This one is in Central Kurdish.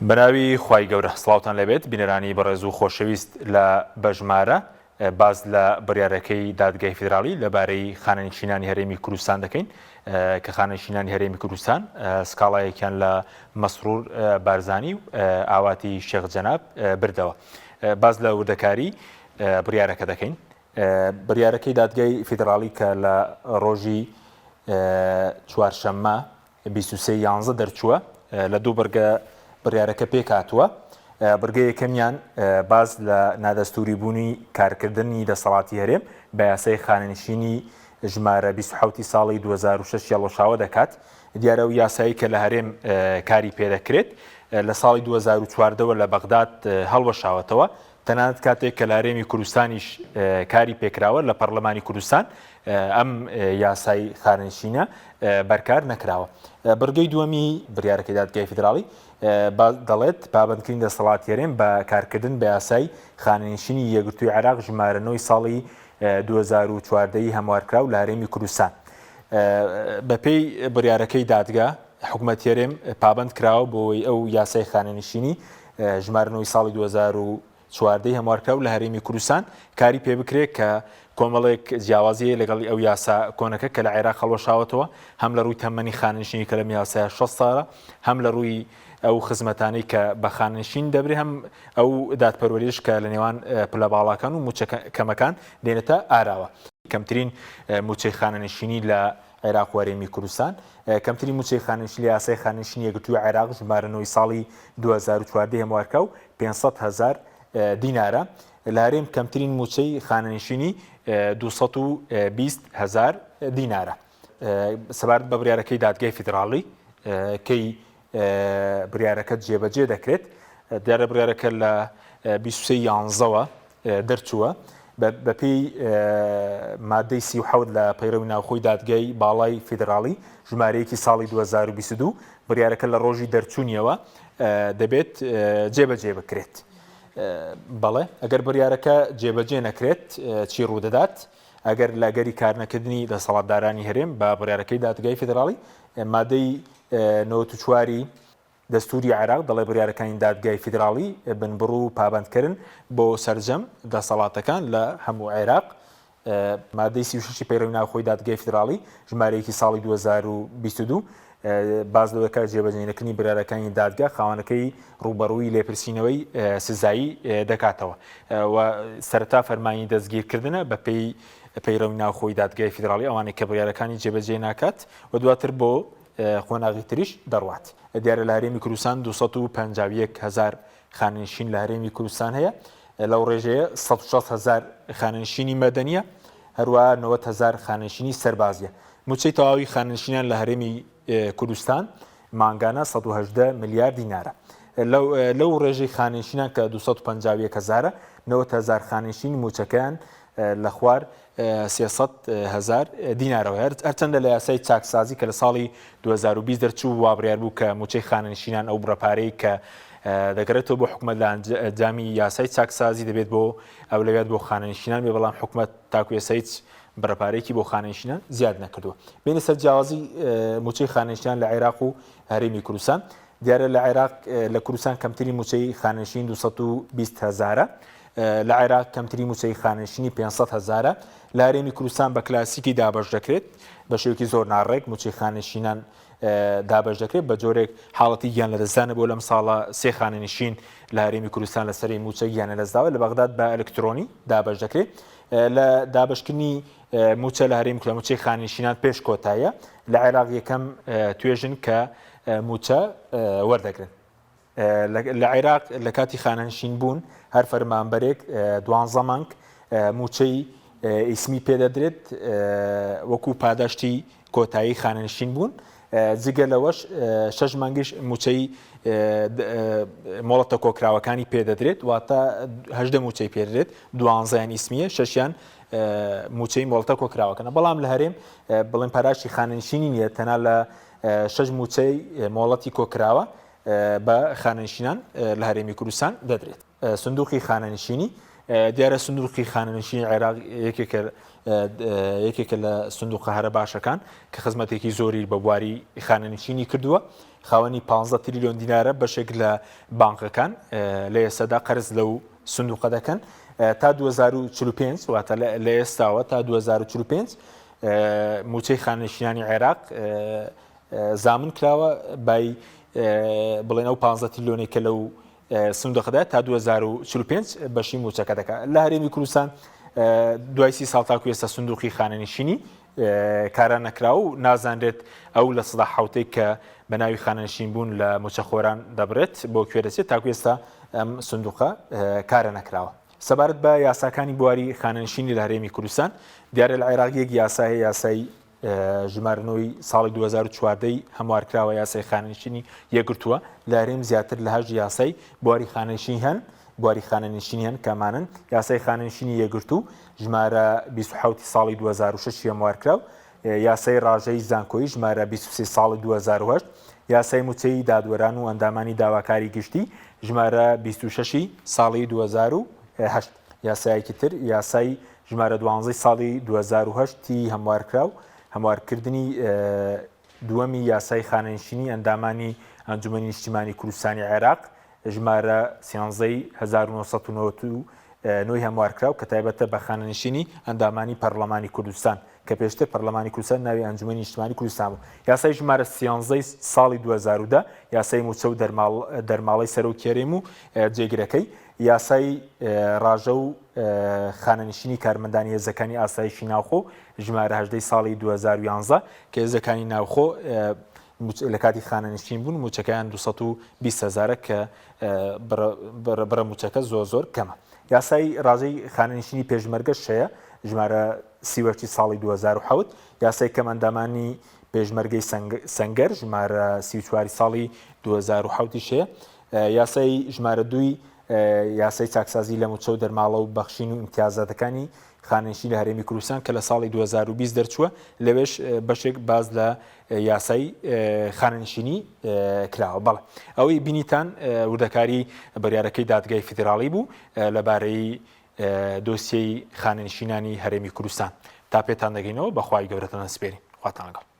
بەناوی خوای گەورە سڵاوتان لێبێت بینەرانی بەڕێز و خۆشەویست لە بەژمارە باس لە بڕیارەکەی دادگای فیدراڵی لەبارەی خانەنشینانی هەرێمی کوردستان دەکەین کە خانەنشینانی هەرێمی کوردستان سکاڵایەکیان لە مەسرور بارزانی و ئاواتی شێخ جەناب بردەوە باس لە وردەکاری بڕیارەکە دەکەین بڕیارەکەی دادگای فیدراڵی کە لە ڕۆژی چوارشەممە 23 یانزە دەرچووە لە دوو بڕگە بڕیارەکە پێکهاتووە بڕگە یەکەمیان باس لە نادەستوری بوونی کارکردنی دەسەڵاتی هەرێم بە یاسای خانەنشینی ژمارە 27 ساڵی 2006 یاڵۆشاوە دەکات دیارە و یاسایی کە لە هەرێم کاری پێدەکرێت لە ساڵی 2014ەوە لە بەغداد هەڵوەشاوەتەوە تەنانەت کاتێک کە لە هەرێمی کوردستانیش کاری پێکراوە لە پەرلەمانی کوردستان ئەم یاسای خانەنشینە بەرکار نەکراوە. بڕگەی دووەمی بڕیارەکەی دادگای فیدراڵی دەڵێت پابەندکردنی دەسەڵاتی هەرێم بە کارکردن بە یاسای خانەنشینی یەکگرتووی عێراق ژمارە نۆی ساڵی 2014 ی هەموارکراو لە هەرێمی کوردستان. بەپێی بڕیارەکەی دادگا حکومەتی هەرێم پابەند کراوە بۆی ئەو یاسای خانەنشینی ژمارە نۆی ساڵی 2014 ی هەموارکراو لە هەرێمی کوردستان کاری پێ بکرێت کە کۆمەڵێک جیاوازی هەیە لەگەڵی ئەو یاسا کۆنەکە کە لە عێراق هەڵوەشاوەتەوە هەم لە ڕووی تەمەنی خانەنشینی کە لەم یاسایە 60 ساڵە هەم لە ڕووی ئەو خزمەتانەی کە بە خانەنشین دەبرێ هەم ئەو دادپەروەریش کە لە نێوان پلە باڵاکان و موچە کەمەکان دێنێتە ئاراوە. کەمترین موچەی خانەنشینی لە عێراق و هەرێمی کوردستان. کەمترین مووچەی خانەنشینی لە یاسای خانەنشینی یەکگرتووی عێراق ژمارە نۆی ساڵی 2014 هەموارکرا و 500 هەزار دینارە. لە هەرێم کەمترین مووچەی خانەنشینی 220 هەزار دینارە. سەبارەت بە بڕیارەکەی دادگای فیدراڵی کەی بڕیارەکە جێبەجێ دەکرێت، دیارە بڕیارەکە لە 23 یانزەوە دەرچووە، بەپێی مادەی 37 لە پەیڕەوی ناوخۆی دادگای باڵای فیدراڵی ژمارە یەکی ساڵی 2022 بڕیارەکە لە ڕۆژی دەرچوونیەوە دەبێت جێبەجێ بکرێت. بەڵێ ئەگەر بڕیارەکە جێبەجێ نەکرێت چی ڕوودەدات؟ ئەگەر لە ئەگەری کارنەکردنی دەسەڵاتدارانی هەرێم بە بڕیارەکەی دادگای فیدراڵی مادەی 94 ی دەستووری عێراق دەڵێ بڕیارەکانی دادگای فیدراڵی بنبڕ و پابەندکەرن بۆ سەرجەم دەسەڵاتەکان لە هەموو عێراق. مادەی 36 ی پەیڕەوی ناوخۆی دادگای فیدراڵی ژمارە یەکی ساڵی 2022 باس لەوە دەکات جێبەجێنەکردنی بڕیارەکانی دادگا خاوەنەکەی ڕووبەڕووی لێپرسینەوەی سزایی دەکاتەوە و سەرەتا فەرمانی دەستگیرکردنە بەپێی پەیڕەوی ناوخۆی دادگای فیدراڵی ئەوانەی کە بڕیارەکانی جێبەجێ ناکات و دواتر بۆ قۆناغی تریش دەڕوات. دیارە لە هەرێمی کوردستان 251 هەزار خانەنشین لە هەرێمی کوردستان هەیە، لەو ڕێژەیە 160 هەزار خانەنشینی مەدەنییە، هەروەها 90 هەزار خانەنشینی سەربازییە. مووچەی تەواوی خانەنشینان لە هەرێمی کوردستان مانگانە 118 ملیار دینارە. لەو ڕێژەی خانەنشینان کە 251 هەزارە، 90 هەزار خانەنشین مووچەکەیان لە خوار 300 هەزار دینارەوە. هەرچەندە لە یاسای چاکسازی کە لە ساڵی 2020 دەرچوو وا بڕیار بوو کە مووچەی خانەنشینان ئەو بڕە پارەی کە دەگەڕێتەوە بۆ حکومەت لە ئەنجامی یاسای چاکسازی دەبێت بۆ ئەولەویات بۆ خانەنشینان بێ، بەڵام حکومەت تاکو ئێستا هیچ بڕە پارەیەکی بۆ خانەنشینان زیاد نەکردووە. بێینە سەر جیاوازی مووچەی خانەنشینان لە عێراق و هەرێمی کوردستان. دیارە لە عێراق لە کوردستان کەمترین مووچەی خانەنشین 220 هەزارە. لە عێراق کەمترین مووچەی خانەنشینی 500 هەزارە. لە هەرێمی کوردستان بە کلاسیکی دابەش دەکرێت، بە شێوەیەکی زۆر ناڕێک مووچەی خانەنشینان دابەش دەکرێت، بە جۆرێک حاڵەتی گیان لەدەستدانە بۆ لەم ساڵە سێ خانەنشین لە هەرێمی کوردستان لەسەری مووچە گیان لەدەستداوە. لە بەغداد بە ئەلکترۆنی دابەش دەکرێت. لە دابەشکردنی مووچە لە هەرێمی کوردستان مووچەی خانەنشینان پێش کۆتاییە. لە عێراق یەکەم توێژن کە مووچە وەردەگرن. لە عێراق لە کاتی خانەنشین بوون هەر فەرمانبەرێک دوانزە مانگ مووچەی ئیسمی پێدەدرێت وەکو پاداشتی کۆتایی خانەنشین بوون جگە لەوەش شەش مانگیش مووچەی مۆڵەتە کۆکراوەکانی پێدەدرێت واتە هەژدە مووچەی پێدرێت دوانزەیان ئیسمیە شەشیان مووچەی مۆڵەتە کۆکراوەکەنە بەڵام لە هەرێم بڵێن پاداشتی خانەنشینی نییە تەنها لە شەش مووچەی مۆڵەتی کۆکراوە بە خانەنشینان لە هەرێمی کوردستان دەدرێت. سندوقی خانەنشینی. دیارە سندوقی خانەنشینی عێراق یەکێکە یەکێکە لە سندوقە هەرە باشەکان کە خزمەتێکی زۆری بە بواری خانەنشینی کردووە خاوەنی 15 تریلیۆن دینارە بەشێک لە بانقەکان لە ئێستادا قەرز لەو سندوقە دەکەن تا 2045 واتە لە ئێستاوە تا 2045 موچەی خانەنشینانی عێراق زامن کراوە بای بڵێن ئەو 15 تریلیۆنێک کە لەو سندوقەدا تا 2045 بەشی موچەکە دەکات لە هەرێمی کوردستان دوای سی ساڵ تاکو ئێستا سندوقی خانەنشینی کارا نەکرا و نازانرێت ئەو لە سەدا حوتێک کە بە ناوی خانەنشین بوون لە موچەخۆران دەبرێت بۆ کوێ دەچێت تاکو ئێستا ئەم سندوقە کارە نەکراوە. سەبارەت بە یاساکانی بواری خانەنشینی لە هەرێمی کوردستان دیارە لە عێراق یەک یاسا هەیە یاسای ژمارە نۆی ساڵی 2014 ی هەموارکراوە یاسای خانەنشینی یەکگرتووە لە هەرێم زیاتر لە هەشت یاسای بواری خانەنشین هەن بواری خانەنشینی هەن کەمانن یاسای خانەنشینی یەکگرتوو ژمارە 27 ساڵی 2006 هەموارکراو یاسای ڕاژەی زانکۆیی ژمارە 23 ساڵی 2008 یاسای موچەی دادوەران و ئەندامانی داواکاری گشتی ژمارە 26 ساڵی 2008 یاسایەکی تر یاسای ژمارە دوانزەی ساڵی 2008 ی هەموارکراو، هەموارکردنی دووەمی یاسای خانەنشینی ئەندامانی ئەنجومەنی نیشتیمانی کوردستانی عێراق ژمارە سیانزەی 1999 ی هەموارکراو کە تایبەتە بە خانەنشینی ئەندامانی پەرلەمانی کوردستان کە پێشتر پەرلەمانی کوردستان ناوی ئەنجومەنی نیشتمانی کوردستان بوو. یاسای ژمارە سیانزەی ساڵی 2010 یاسای مووچە و دەرماڵەی سەرۆکی هەرێم و جێگرەکەی، یاسای ڕاژە و خانەنشینی کارمەندانی هێزەکانی ئاسایشی ناوخۆ ژمارە هەژدەی ساڵی 2011 کە هێزەکانی ناوخۆ لە کاتی خانەنشین بوون موچەکەیان 220 هزارە کە بڕە موچەکە زۆر زۆر کەمە. یاسای ڕاژەی خانەنشینی پێشمەرگەش هەیە ژمارە سیوەرچی ساڵی 2007 یاسای کەمئەندامانی پێشمەرگەی سەنگەر ژمارە 34 ساڵی 2007 هەیە یاسای ژمارە دووی یاسای چاکسازی لە مووچە و دەرماڵە و بەخشین و ئیمتیازاتەکانی خانەنشین لە هەرێمی کوردستان کە لە ساڵی 2020 دەرچووە لەوێش بەشێک باز لە یاسای خانەنشینی کراوە بەڵێ ئەوەی بینیتان وردەکاری بڕیارەکەی دادگای فیدراڵی بوو لەبارەی دۆسیەی خانەنشینانی هەرێمی کوردستان تا پێتان دەگەینەوە بەخوای گەورەتان سپێرین خواتان لەگەڵ.